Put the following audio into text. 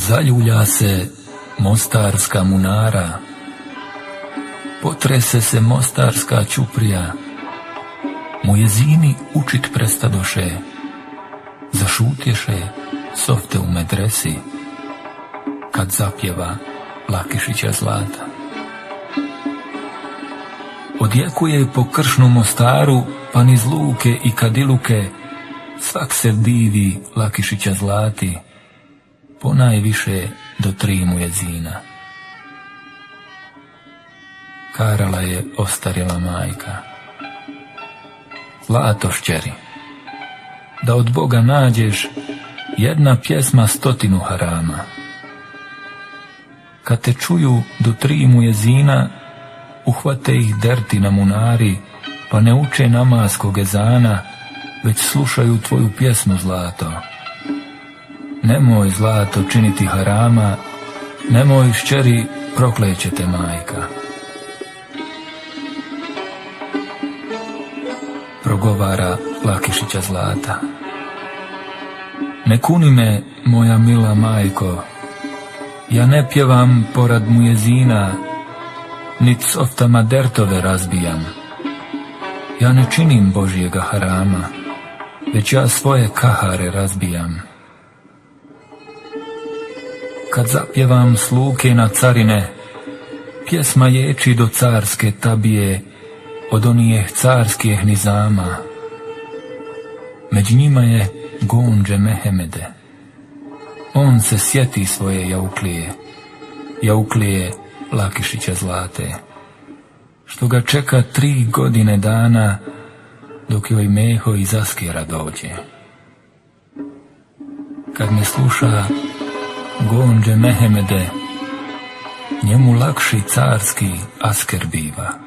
Zaljulja se mostarska munara, potrese se mostarska ćuprija, mujezini učit prestadoše, zašutješe softe u medresi, kad zapjeva Lakišića Zlata. Odjekuje po kršnom Mostaru, pa niz luke i kadiluke, svak se divi Lakišića Zlati, ponajviše do 3 mujezina. Karala je ostarjela majka. Zlato šćeri, da od Boga nađeš jedna pjesma 100 harama. Kad te čuju do 3 mujezina, uhvate ih derti na munari, pa ne uče namaskog ezana, već slušaju tvoju pjesmu, zlato. Nemoj, zlato, činiti harama, nemoj, šćeri, prokleće te majka. Progovara Lakišića Zlata. Ne kuni me, moja mila majko, ja ne pjevam porad mujezina, nit softama dertove razbijam. Ja ne činim Božjega harama, već ja svoje kahare razbijam. Kad zapjevam s luke na carine, pjesma ječi do carske tabije, od onijeh carskih nizama. Među njima je Gondže Mehemede. On se sjeti svoje jauklije Lakišića Zlate, što ga čeka 3 godine dana, dok joj meho iz Askera dođe. Kad me sluša Gondže Mehemede, njemu lakši carski Asker biva.